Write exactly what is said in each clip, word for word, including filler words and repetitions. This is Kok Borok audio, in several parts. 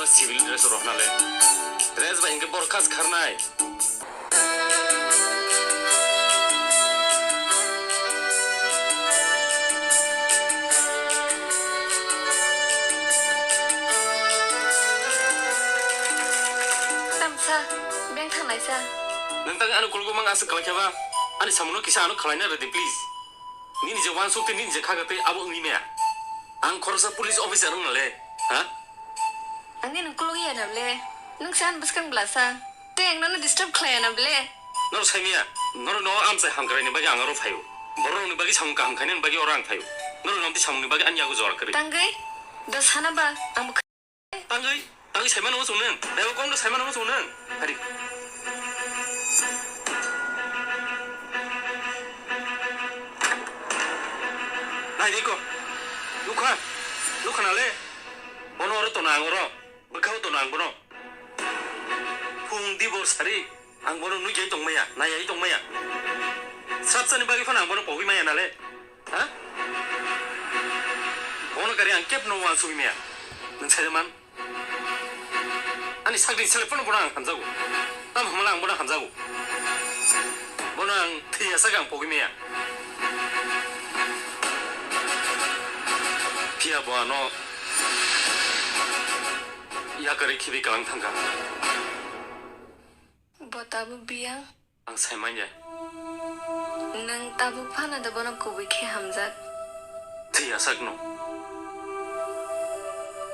Civil dress rok hwnale. Dress bai hwnkhe borok khas kharnai. Tamsa, beng thangnai sa. Nwng tang ani kulgo mang aswk kwlai khe ba? Ani samungno kisa ano khwlaina rwdi, please. Nini je wansuk tei nini je khaga tei abo wngwi maya. Ang khoroksa police officer wngna le, ha? Ang nini kulugwi ya na ble. Nwng sa ani bwskang bwlasa. Tei ang nono disturb khlai ya na ble. Norok sai maya, norok no amchai hamkraini bagwi ang oro phaio. Borok rokni bagwi samung kaham khainani bagwi oro ang phaio. Norok no amtwi samungni bagwi ani yago jora kwrwi. Tangwi, da sana ba, ang bo Tangwi, tangwi saimano chwng nang. Daibo kong saimano chwng nang. Hari. Nai diko. Nukha. Nukha nale. Bono oro tono ang oro. Bwkhao tono ang bono. Phung dibor sari. Ang bono nujai tongmaya, nayai tongmaya. Srapsani bagwi phano ang bono pogwi maya nale. Ha? Bono kari ang kep no wansugwi maya. Nwng sai man. Ani sakni sele phano bono ang hamjago. Tam hamala ang bono hamjago. Bono ang thwi asak ang pogwi maya. Phiya bo ano yakarwi khibi kalang thangkha. Bo tabuk biyang? Ang sai manya. Nwng tabuk phano da bono kubui khe hamjak. Thwi asakno.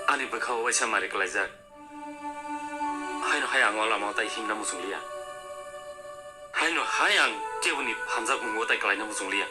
Ani bwkhao waisa mari klaijak. Haino hai ang o lamao tai himna muchungliya. Haino hai ang keboni hamjakmungo tai klaina muchungliya.